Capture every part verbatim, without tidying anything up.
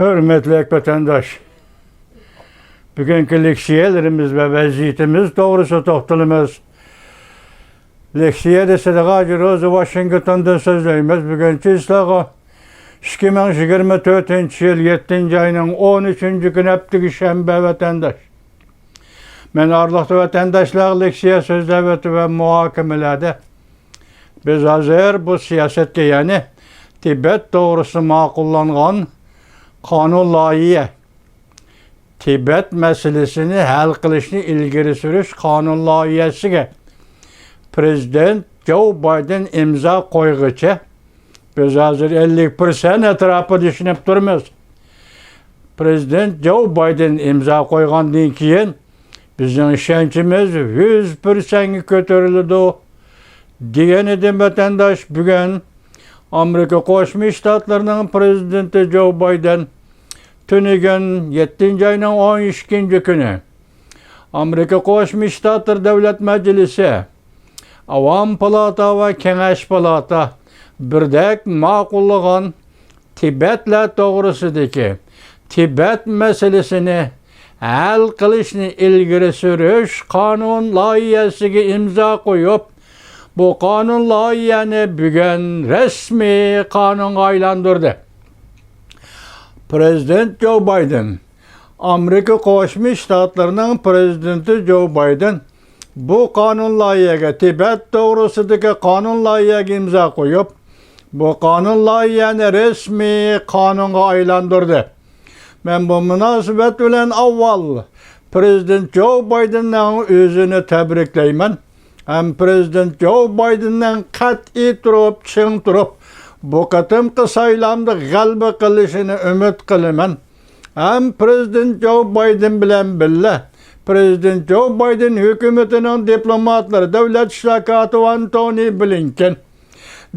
ھۆرمەتلىك ۋەتەنداش، بۈگۈنكى لېكسىيەلىرىمىز ۋە ۋەزىيىتىمىز توغرىسىدا توختىلىمىز. لېكسىيە دېسە، ھازىر ۋاشىنگتوندىن سۆزلەيمىز. بۈگۈن چىسلاغا ئىككى مىڭ يىگىرمە تۆتىنچى يىل يەتتىنچى ئاينىڭ ئون ئۈچىنچى كۈنى، ھەپتىگە شەنبە، ۋەتەنداش. مەن ئارىلىقتا ۋەتەنداشلارغا لېكسىيە سۆزلەپ ئۆتۈپ ۋە مۇھاكىمىلەردە، بىز ھازىر بۇ سىياسەتكە، يەنى تىبەت توغرىسىدا ماقۇللانغان قانۇن لايىھە، تىبەت مەسىلىسىنى ھەل قىلىشنى ئىلگىرى سۈرۈش قانۇن لايىھەسىگە پىرېزىدېنت جو بايدېن ئىمزا قويغىچە، بىز ھازىر ئەللىك پىرسەنت ئەتراپىدا ئىشىنىپ تۇرىمىز. پىرېزىدېنت جو بايدېن ئىمزا قويغاندىن كېيىن، بىزنىڭ ئىشەنچىمىز يۈز پىرسەنتكە كۆتۈرۈلىدۇ، دېگەن ئىدىم، ۋەتەنداش. بۈگۈن ئامېرىكا قوشما شتاتلىرىنىڭ پىرېزىدېنتى جو بايدېن تۈنۈگۈن، يەتتىنچى ئاينىڭ ئون ئىككىنچى كۈنى، ئامېرىكا قوشما شتاتلىرى دۆلەت مەجلىسى، ئاۋام پالاتا ۋە كېڭەش پالاتا بىردەك ماقۇللىغان تىبەتلەر توغرىسىدىكى تىبەت مەسىلىسىنى ھەل قىلىشنى ئىلگىرى سۈرۈش قانۇن لايىھەسىگە ئىمزا قويۇپ، بۇ قانۇن لايىھەنى بۈگۈن رەسمىي قانۇنغا ئايلاندۇردى. پىرېزىدېنت جو بايدېن، ئامېرىكا قوشما شتاتلىرىنىڭ پىرېزىدېنتى جو بايدېن بۇ قانۇن لايىھەگە، تىبەت توغرىسىدىكى قانۇن لايىھەگە ئىمزا قويۇپ، بۇ قانۇن لايىھەنى رەسمىي قانۇنغا ئايلاندۇردى. مەن بۇ مۇناسىۋەت بىلەن ئاۋۋال پىرېزىدېنت جو بايدېننىڭ ئۆزىنى تەبرىكلەيمەن ھەم پىرېزىدېنت جو بايدېننىڭ قەتئىي تۇرۇپ، چىڭ تۇرۇپ، بۇ قېتىمقى سايلامدا غەلىبە قىلىشىنى ئۈمىد قىلىمەن. ھەم پىرېزىدېنت جو بايدېن بىلەن بىللە، پىرېزىدېنت جو بايدېن ھۆكۈمىتىنىڭ دىپلوماتلىرى، دۆلەت ئىشلار كاتىپى ئانتونى بلىنكېن،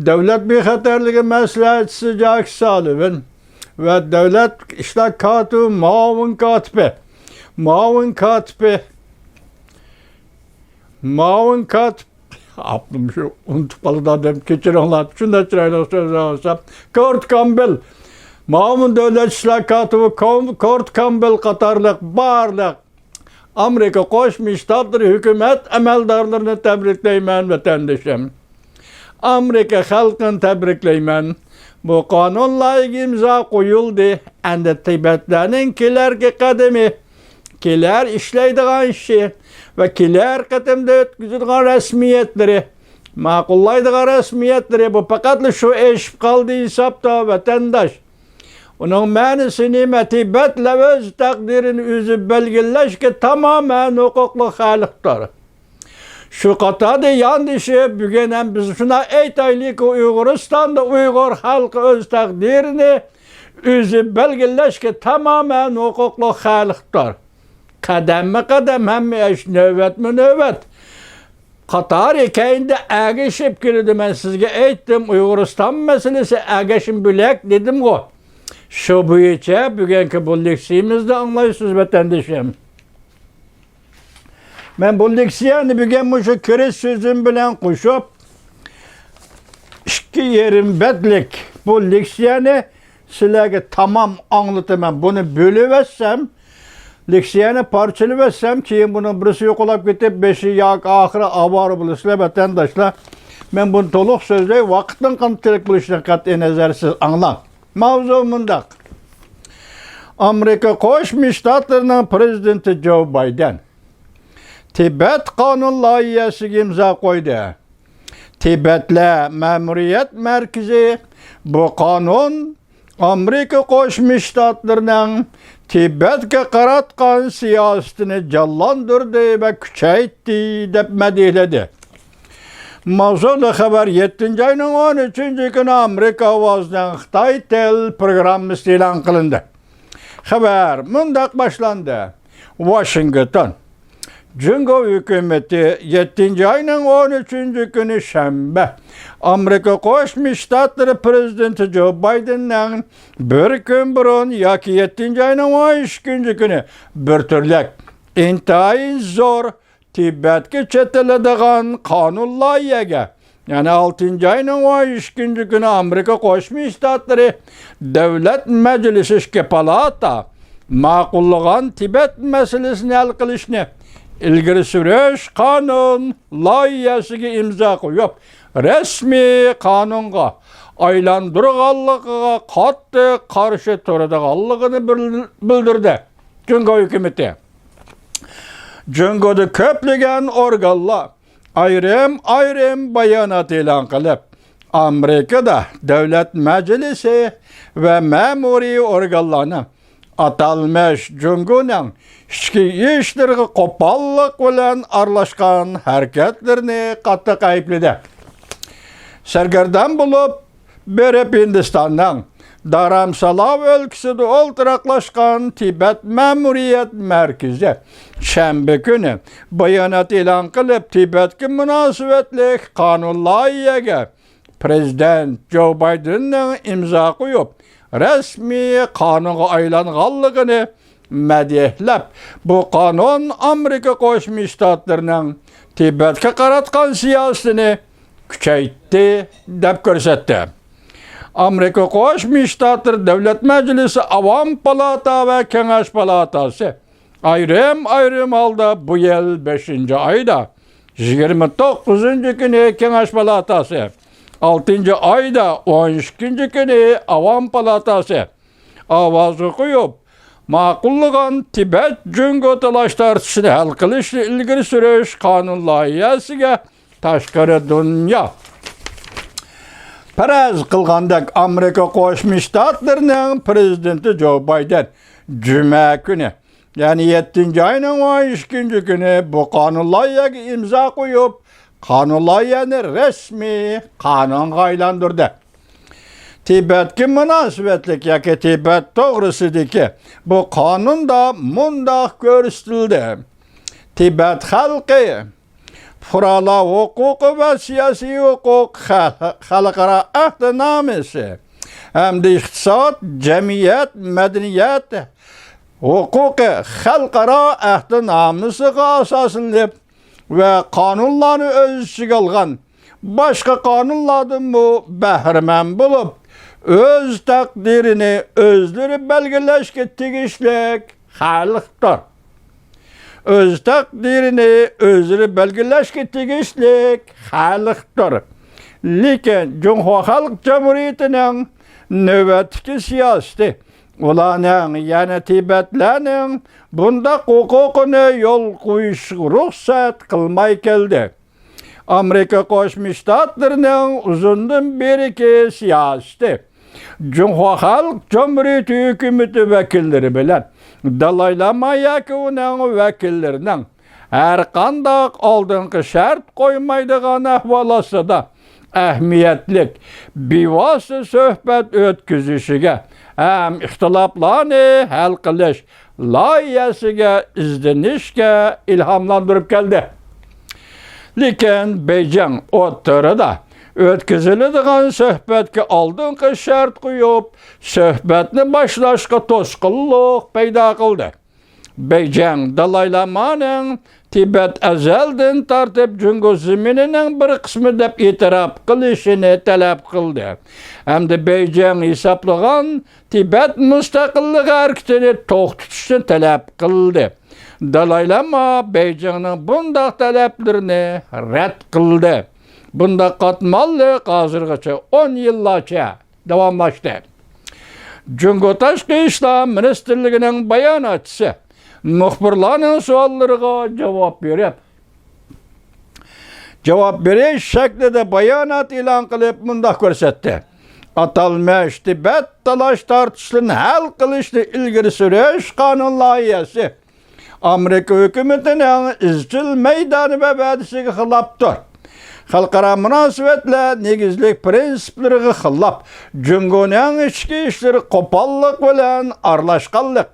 دۆلەت بىخەتەرلىكى مەسلىھەتچىسى جاك سالىۋان ۋە دۆلەت ئىشلار كاتىپى، مۇئاۋىن كاتىپى، مۇئاۋىن كاتىپى، مۇئاۋىن كاتىپ، ئاپتۇم شۇ، ئۇنتۇپ قالىدۇ ئادەم، كەچۈرۈڭلار، شۇنداق چىرايلىق سۆزلەۋالسام، كورت كامبېل، مۇئاۋىن دۆلەت ئىشلار كاتىپى كوم-، كورت كامبېل قاتارلىق بارلىق ئامېرىكا قوشما شتاتلىرى ھۆكۈمەت ئەمەلدارلىرىنى تەبرىكلەيمەن، ۋەتەندىشىم. ئامېرىكا خەلقىنى تەبرىكلەيمەن. بۇ قانۇن لايىھىگە ئىمزا قويۇلدى. ئەمدى تىبەتلەرنىڭ كېلەركى قەدىمى، كېلەر ئىشلەيدىغان ئىشى ۋە كېلەر قېتىمدا ئۆتكۈزىدىغان رەسمىيەتلىرى، ماقۇللايدىغان رەسمىيەتلىرى، بۇ پەقەتلا شۇ ئېشىپ قالدى ھېسابتا، ۋەتەنداش. ئۇنىڭ مەنىسى نېمە؟ تىبەتلەر ئۆز تەقدىرىنى ئۆزى بەلگىلەشكە تامامەن ھوقۇقلۇق خەلقتۇر. شۇ قاتاردا ياندىشىپ، بۈگۈن ھەم بىز شۇنداق ئېيتايلىكى، ئۇيغۇرىستاندا ئۇيغۇر خەلقى ئۆز تەقدىرىنى ئۆزى بەلگىلەشكە تامامەن ھوقۇقلۇق خەلقتۇر. قەدەممۇ قەدەم ھەممە ئىش، نۆۋەتمۇ نۆۋەت قاتارى كەينىدە ئەگىشىپ كېلىدۇ. مەن سىزگە ئېيتتىم، ئۇيغۇرىستان مەسىلىسى ئەگەشمە بۆلەك دېدىمغۇ. شۇ بويىچە بۈگۈنكى بۇ لېكسىيىمىزنى ئاڭلايسىز، ۋەتەندىشىم. مەن بۇ لېكسىيەنى بۈگۈن مۇشۇ كىرىش سۆزۈم بىلەن قوشۇپ، ئىككى يېرىم بەتلىك بۇ لېكسىيەنى سىلەرگە تامام ئاڭلىتىمەن. بۇنى بۆلۈۋەتسەم، لېكسىيەنى پارچىلىۋەتسەم، كېيىن بۇنىڭ بىرسى يوقاپ كېتىپ، بېشى ياكى ئاخىرى ئاۋارە بولىسىلەر، ۋەتەنداشلار. مەن بۇنى تولۇق سۆزلەي، ۋاقىتنىڭ قانچىلىك بولۇشىدىن قەتئىي نەزەر، سىز ئاڭلاڭ. ماۋزۇ مۇنداق. ئامېرىكا قوشما شتاتلىرىنىڭ پىرېزىدېنتى جو بايدېن تىبەت قانۇن لايىھەسىگە ئىمزا قويدى. تىبەتلەر مەمۇرىيەت مەركىزى بۇ قانۇن ئامېرىكا قوشما شتاتلىرىنىڭ تىبەتكە قاراتقان سىياسىتىنى جانلاندۇردى ۋە كۈچەيتتى، دەپ مەدھىيەلىدى. ماۋزۇلۇق خەۋەر يەتتىنچى ئاينىڭ ئون ئۈچىنچى كۈنى ئامېرىكا ئاۋازىنىڭ خىتاي تىل پروگراممىسىدا ئېلان قىلىندى. خەۋەر مۇنداق باشلاندى. ۋاشىنگتون. جۇڭگو ھۆكۈمىتى يەتتىنچى ئاينىڭ ئون ئۈچىنچى كۈنى شەنبە ئامېرىكا قوشما شتاتلىرى پىرېزىدېنتى جو بايدېننىڭ بىر كۈن بۇرۇن ياكى يەتتىنچى ئاينىڭ ئون ئىككىنچى كۈنى بىر تۈرلۈك، ئىنتايىن زور تىبەتكە چېتىلىدىغان قانۇن لايىھەگە يەنى ئالتىنچى ئاينىڭ ئون ئىككىنچى كۈنى ئامېرىكا قوشما شتاتلىرى دۆلەت مەجلىسى ئىككى پالاتا ماقۇللىغان تىبەت مەسىلىسىنى ھەل قىلىشنى ئىلگىرى سۈرۈش قانۇن لايىھەسىگە ئىمزا قويۇپ، رەسمىي قانۇنغا ئايلاندۇرغانلىقىغا قاتتىق قارشى تۇرىدىغانلىقىنى بىل-، بىلدۈردى. جۇڭگو ھۆكۈمىتى. جۇڭگودا كۆپلىگەن ئورگانلار ئايرىم-ئايرىم بايانات ئېلان قىلىپ، ئامېرىكىدا دۆلەت مەجلىسى ۋە مەمۇرىي ئورگانلارنىڭ ئاتالمىش جۇڭگونىڭ ئىچكى ئىشلىرىغا قوپاللىق بىلەن ئارىلاشقان ھەرىكەتلىرىنى قاتتىق ئەيىبلىدى. سەرگەردان بولۇپ بېرىپ ھىندىستاننىڭ دارامسالا ئۆلكىسىدە ئولتۇراقلاشقان تىبەت مەمۇرىيەت مەركىزى شەنبە كۈنى بايانات ئېلان قىلىپ، تىبەتكە مۇناسىۋەتلىك قانۇن لايىھەگە پىرېزىدېنت جو بايدېننىڭ ئىمزا قويۇپ، رەسمىي قانۇنغا ئايلانغانلىقىنى مەدھىيەلەپ، بۇ قانۇن ئامېرىكا قوشما شتاتلىرىنىڭ تىبەتكە قاراتقان سىياسىتىنى كۈچەيتتى، دەپ كۆرسەتتى. ئامېرىكا قوشما شتاتلىرى دۆلەت مەجلىسى، ئاۋام پالاتا ۋە كېڭەش پالاتاسى ئايرىم-ئايرىم ھالدا بۇ يىل بەشىنچى ئايدا يىگىرمە توققۇزىنچى كۈنى كېڭەش پالاتاسى، ئالتىنچى ئايدا ئون ئىككىنچى كۈنى ئاۋام پالاتاسى ئاۋازغا قويۇپ ماقۇللىغان تىبەت جۇڭگو تالاش تارتىشىنى ھەل قىلىشنى ئىلگىرى سۈرۈش قانۇن لايىھەسىگە تاشقىرى دۇنيا پەرەز قىلغاندەك، ئامېرىكا قوشما شتاتلىرىنىڭ پىرېزىدېنتى جو بايدېن جۈمە كۈنى، يەنى يەتتىنچى ئاينىڭ ئون ئىككىنچى كۈنى بۇ قانۇن لايىھەگە ئىمزا قويۇپ، قانۇن لايىھەنى رەسمىي قانۇنغا ئايلاندۇردى. تىبەتكە مۇناسىۋەتلىك ياكى تىبەت توغرىسىدىكى بۇ قانۇندا مۇنداق كۆرسىتىلدى: تىبەت خەلقى پۇقرالار ھوقۇقى ۋە سىياسىي ھوقۇق خەل-، خەلقئارا ئەھدىنامىسى ھەمدە ئىقتىساد، جەمئىيەت، مەدەنىيەت ھوقۇقى خەلقئارا ئەھدىنامىسىغا ئاساسلىنىپ ۋە قانۇنلارنى ئۆز ئىچىگە ئالغان باشقا قانۇنلاردىنمۇ بەھرىمەن بولۇپ، ئۆز تەقدىرىنى ئۆزلىرى بەلگىلەشكە تېگىشلىك خەلقتۇر. ئۆز تەقدىرىنى ئۆزلىرى بەلگىلەشكە تېگىشلىك خەلقتۇر. لېكىن جۇڭخۇا خەلق جۇمھۇرىيىتىنىڭ نۆۋەتتىكى سىياسىتى ئۇلارنىڭ، يەنى تىبەتلەرنىڭ بۇنداق ھوقۇقىنى يولغا قويۇشىغا رۇخسەت قىلماي كەلدى. ئامېرىكا قوشما شتاتلىرىنىڭ ئۇزۇندىن بېرىكى سىياسىتى جۇڭخۇا خەلق جۇمھۇرىيىتى ھۆكۈمىتى ۋەكىللىرى بىلەن دالاي لاما ياكى ئۇنىڭ ۋەكىللىرىنىڭ ھەرقانداق ئالدىنقى شەرت قويمايدىغان ئەھۋال ئاستىدا ئەھمىيەتلىك بىۋاسىتە سۆھبەت ئۆتكۈزۈشىگە ھەم ئىختىلاپلارنى ھەل قىلىش لايىھەسىگە ئىزدىنىشكە ئىلھاملاندۇرۇپ كەلدى. لېكىن بېيجىڭ ئوتتۇرىدا ئۆتكۈزۈلىدىغان سۆھبەتكە ئالدىنقى شەرت قويۇپ، سۆھبەتنى باشلاشقا توسقۇنلۇق پەيدا قىلدى. بېيجىڭ دالاي لامانىڭ تىبەت ئەزەلدىن تارتىپ جۇڭگو زېمىنىنىڭ بىر قىسمى دەپ ئېتىراپ قىلىشىنى تەلەپ قىلدى ھەمدە بېيجىڭ ھېسابلىغان تىبەت مۇستەقىللىقى ھەرىكىتىنى توختىتىشنى تەلەپ قىلدى. دالاي لاما بېيجىڭنىڭ بۇنداق تەلەپلىرىنى رەت قىلدى. بۇنداق قاتماللىق ھازىرغىچە ئون يىللارچە داۋاملاشتى. جۇڭگو تاشقى ئىشلار مىنىستىرلىكىنىڭ باياناتچىسى مۇخبىرلارنىڭ سوئاللىرىغا جاۋاب بېرىپ، جاۋاب بېرىش شەكلىدە بايانات ئېلان قىلىپ مۇنداق كۆرسەتتى: ئاتالمىش تىبەت تالاش تارتىشلىرىنى ھەل قىلىشنى ئىلگىرى سۈرۈش قانۇن لايىھەسى ئامېرىكا ھۆكۈمىتىنىڭ ئىزچىل مەيدانى ۋە ۋەدىسىگە خىلاپتۇر. خەلقئارا مۇناسىۋەتلەر نېگىزلىك پىرىنسىپلىرىغا خىلاپ، جۇڭگونىڭ ئىچكى ئىشلىرى قوپاللىق بىلەن ئارىلاشقانلىق،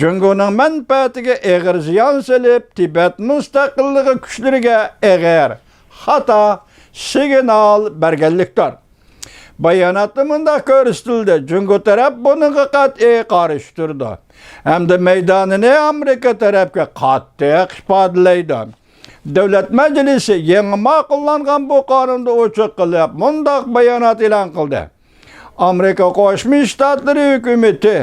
جۇڭگونىڭ مەنپەئەتىگە ئېغىر زىيان سېلىپ، تىبەت مۇستەقىللىقى كۈچلىرىگە ئېغىر خاتا سىگنال بەرگەنلىكتۇر. باياناتتا مۇنداق كۆرسىتىلدى: جۇڭگو تەرەپ بۇنىڭغا قەتئىي قارشى تۇرىدۇ ھەمدە مەيدانىنى ئامېرىكا تەرەپكە قاتتىق ئىپادىلەيدۇ. دۆلەت مەجلىسى يېڭى ماقۇللانغان بۇ قانۇندا ئوچۇق قىلىپ مۇنداق بايانات ئېلان قىلدى: ئامېرىكا قوشما شتاتلىرى ھۆكۈمىتى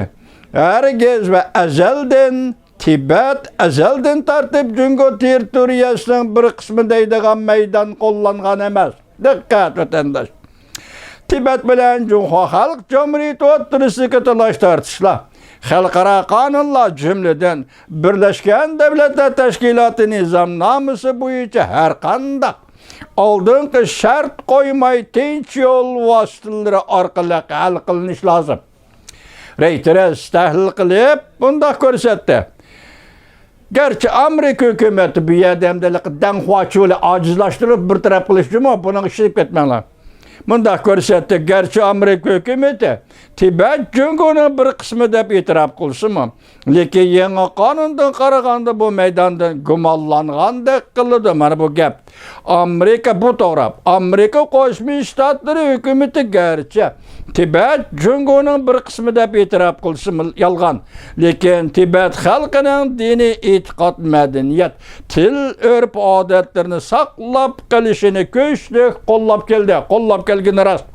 ھەرگىز ۋە ئەزەلدىن تىبەت، ئەزەلدىن تارتىپ جۇڭگو تېررىتورىيەسىنىڭ بىر قىسمى دەيدىغان مەيدان قوللانغان ئەمەس. دىققەت، ۋەتەنداش! تىبەت بىلەن جۇڭخۇا خەلق جۇمھۇرىيىتى ئوتتۇرىسىدىكى تالاش-تارتىشلار، خەلقئارا قانۇنلار، جۈملىدىن بىرلەشكەن دۆلەتلەر تەشكىلاتى نىزامنامىسى بويىچە ھەرقانداق ئالدىنقى شەرت قويماي، تىنچ يول ۋاسىتىلىرى ئارقىلىق ھەل قىلىنىشى لازىم. رېيتېرس تەھلىل قىلىپ مۇنداق كۆرسەتتى. گەرچە ئامېرىكا ھۆكۈمىتى بۇ يەردە ئەمدى دەڭخۇا چۆلى ئاجىزلاشتۇرۇپ بىر تەرەپ قىلىش جۇمۇ، بۇنىڭغا ئىشىنىپ كەتمەڭلار. مۇنداق كۆرسەتتى، گەرچە ئامېرىكا ھۆكۈمىتى تىبەت جۇڭگونىڭ بىر قىسمى دەپ ئېتىراپ قىلسىمۇ، لېكىن يېڭى قانۇندىن قارىغاندا بۇ مەيداندىن گۇمانلانغاندەك قىلىدۇ. مانا بۇ گەپ. ئامېرىكا، بۇ توغرا. ئامېرىكا قوشما شتاتلىرى ھۆكۈمىتى گەرچە تىبەت جۇڭگونىڭ بىر قىسمى دەپ ئېتىراپ قىلسىمۇ يالغان، لېكىن تىبەت خەلقىنىڭ دىنىي ئېتىقاد، مەدەنىيەت، تىل، ئۆرپ-ئادەتلىرىنى ساقلاپ قېلىشىنى كۈچلۈك قوللاپ كەلدى. قوللاپ كەلگىنى راست.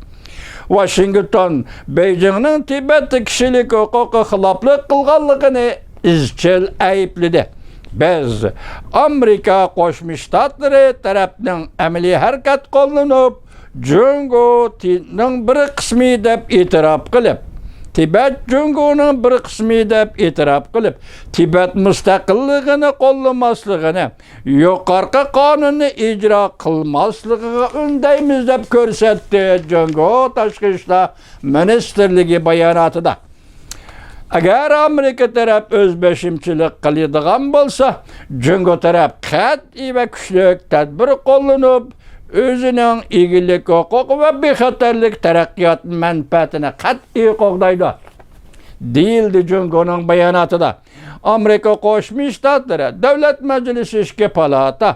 ۋاشىنگتون بېيجىڭنىڭ تىبەتتە كىشىلىك ھوقۇققا خىلاپلىق قىلغانلىقىنى ئىزچىل ئەيىبلىدى. بىز ئامېرىكا قوشما شتاتلىرى تەرەپنىڭ ئەمەلىي ھەرىكەت قوللىنىپ، جۇڭگونىڭ بىر قىسمى دەپ ئېتىراپ قىلىپ، تىبەت جۇڭگونىڭ بىر قىسمى دەپ ئېتىراپ قىلىپ، تىبەت مۇستەقىللىقىنى قوللىماسلىقىنى، يۇقىرىقى قانۇننى ئىجرا قىلماسلىقىغا ئۈندەيمىز، دەپ كۆرسەتتى جۇڭگو تاشقى ئىشلار مىنىستىرلىكى باياناتىدا. ئەگەر ئامېرىكا تەرەپ ئۆز بېشىمچىلىق قىلىدىغان بولسا، جۇڭگو تەرەپ قەتئىي ۋە كۈچلۈك تەدبىر قوللىنىپ، ئۆزىنىڭ ئىگىلىك ھوقۇقى ۋە بىخەتەرلىك تەرەققىيات مەنپەئەتىنى قەتئىي قوغدايدۇ، دېيىلدى جۇڭگونىڭ باياناتىدا. ئامېرىكا قوشما شتاتلىرى دۆلەت مەجلىسى ئىككى پالاتا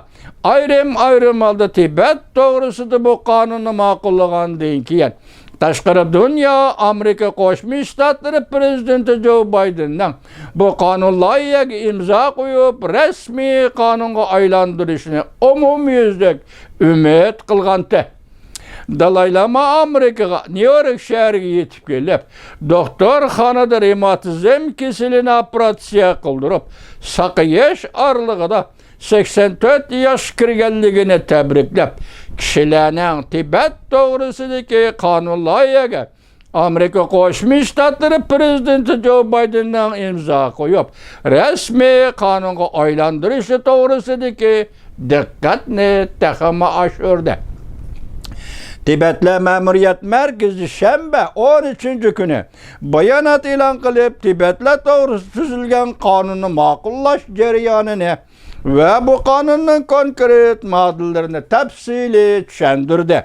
ئايرىم-ئايرىم ھالدا تىبەت توغرىسىدا بۇ قانۇننى ماقۇللىغاندىن كېيىن، تاشقىرى دۇنيا ئامېرىكا قوشما شتاتلىرى پىرېزىدېنتى جو بايدېننىڭ بۇ قانۇن لايىھەگە ئىمزا قويۇپ، رەسمىي قانۇنغا ئايلاندۇرۇشىنى ئومۇميۈزلۈك ئۈمىد قىلغانتى. دالاي لاما ئامېرىكىغا، نيۇ يورك شەھىرىگە يېتىپ كېلىپ، دوختۇرخانىدا رېماتىزم كېسىلىنى ئوپېراتسىيە قىلدۇرۇپ، ساقىيىش ئارىلىقىدا سەكسەن تۆت ياشقا كىرگەنلىكىنى تەبرىكلەپ، كىشىلەرنىڭ تىبەت توغرىسىدىكى قانۇن لايىھەگە ئامېرىكا قوشما شتاتلىرى پىرېزىدېنتى جو بايدېننىڭ ئىمزا قويۇپ، رەسمىي قانۇنغا ئايلاندۇرۇشى توغرىسىدىكى دىققەتنى تېخىمۇ ئاشۇردى. تىبەتلەر مەمۇرىيەت مەركىزى شەنبە، ئون ئۈچىنچى كۈنى بايانات ئېلان قىلىپ، تىبەتلەر توغرىسىدا تۈزۈلگەن قانۇننى ماقۇللاش جەريانىنى ۋە بۇ قانۇننىڭ كونكرېت ماددىلىرىنى تەپسىلىي چۈشەندۈردى.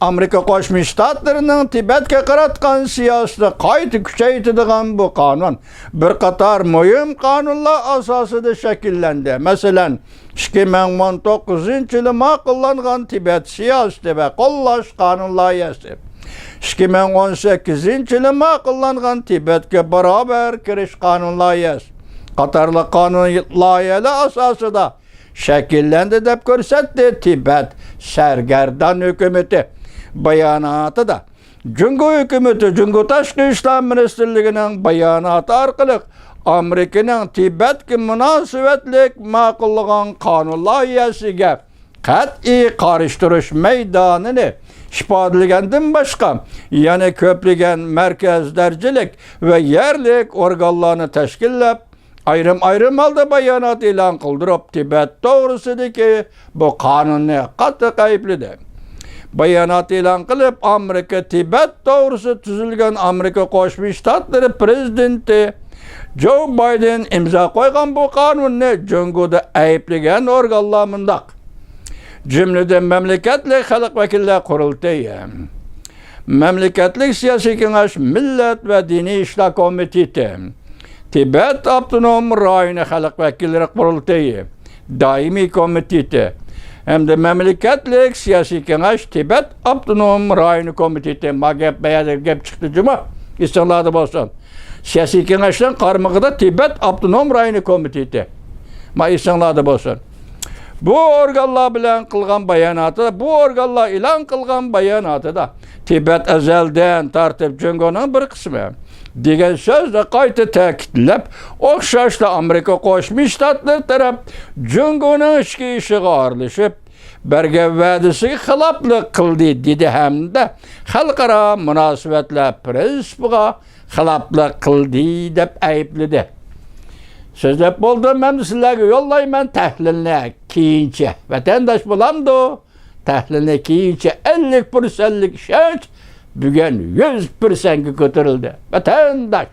ئامېرىكا قوشما شتاتلىرىنىڭ تىبەتكە قاراتقان سىياسىتىنى قايتا كۈچەيتىدىغان بۇ قانۇن بىر قاتار مۇھىم قانۇنلار ئاساسىدا شەكىللەندى. مەسىلەن، ئىككى مىڭ ئون توققۇزىنچى يىلى ماقۇللانغان تىبەت سىياسىتى ۋە قوللاش قانۇن لايىھەسى، ئىككى مىڭ ئون سەككىزىنچى يىلى ماقۇللانغان تىبەتكە باراۋەر كىرىش قانۇن لايىھەسى قاتارلىق قانۇن لايىھەلەر ئاساسىدا شەكىللەندى، دەپ كۆرسەتتى تىبەت سەرگەردان ھۆكۈمىتى باياناتىدا. جۇڭگو ھۆكۈمىتى جۇڭگو تاشقى ئىشلار مىنىستىرلىكىنىڭ باياناتى ئارقىلىق ئامېرىكىنىڭ تىبەتكە مۇناسىۋەتلىك ماقۇللىغان قانۇن لايىھەسىگە قەتئىي قارشى تۇرۇش مەيدانىنى ئىپادىلىگەندىن باشقا، يەنە كۆپلىگەن مەركەز دەرىجىلىك ۋە يەرلىك ئورگانلارنى تەشكىللەپ، ئايرىم-ئايرىم ھالدا بايانات ئېلان قىلدۇرۇپ، تىبەت توغرىسىدىكى بۇ قانۇننى قاتتىق ئەيىبلىدى. بايانات ئېلان قىلىپ، ئامېرىكا تىبەت توغرىسىدا تۈزۈلگەن ئامېرىكا قوشما شتاتلىرى پىرېزىدېنتى جو بايدېن ئىمزا قويغان بۇ قانۇننى جۇڭگودا ئەيىبلىگەن ئورگانلار مۇنداق. جۈملىدىن مەملىكەتلىك خەلق ۋەكىللەر قۇرۇلتىيى، مەملىكەتلىك سىياسىي كېڭەش، مىللەت ۋە دىنىي ئىشلار كومىتېتى، تىبەت ئاپتونوم رايونى خەلق ۋەكىللىرى قۇرۇلتىيى دائىمىي كومىتېتى ھەمدە مەملىكەتلىك سىياسىي كېڭەش تىبەت ئاپتونوم رايونى كومىتېتى. ما گەپ، ما يەردە گەپ چىقتى جۇمۇ. ئېسىڭلاردا بولسۇن. سىياسىي كېڭەشنىڭ قارمىقىدا تىبەت ئاپتونوم رايونى كومىتېتى. ما ئېسىڭلاردا بولسۇن. بۇ ئورگانلار بىلەن قىلغان باياناتىدا، بۇ ئورگانلار ئېلان قىلغان باياناتىدا تىبەت ئەزەلدىن تارتىپ جۇڭگونىڭ بىر قىسمى دېگەن سۆزنى قايتا تەكىتلەپ، ئوخشاشلا ئامېرىكا قوشما شتاتلىرى تەرەپ جۇڭگونىڭ ئىچكى ئىشىغا ئارىلىشىپ، بەرگەن ۋەدىسىگە خىلاپلىق قىلدى، دېدى ھەمدە خەلقئارا مۇناسىۋەتلەر پىرىنسىپىغا خىلاپلىق قىلدى، دەپ ئەيىبلىدى. سۆزلەپ بولدۇم، ئەمدى سىلەرگە يوللايمەن تەھلىلنى، كېيىنچە. ۋەتەنداش بولامدۇ؟ تەھلىلنى كېيىنچە. ئەللىك پىرسەنتلىك ئىشەنچ بۈگۈن يۈز پىرسەنتكە كۆتۈرۈلدى. ۋەتەنداش!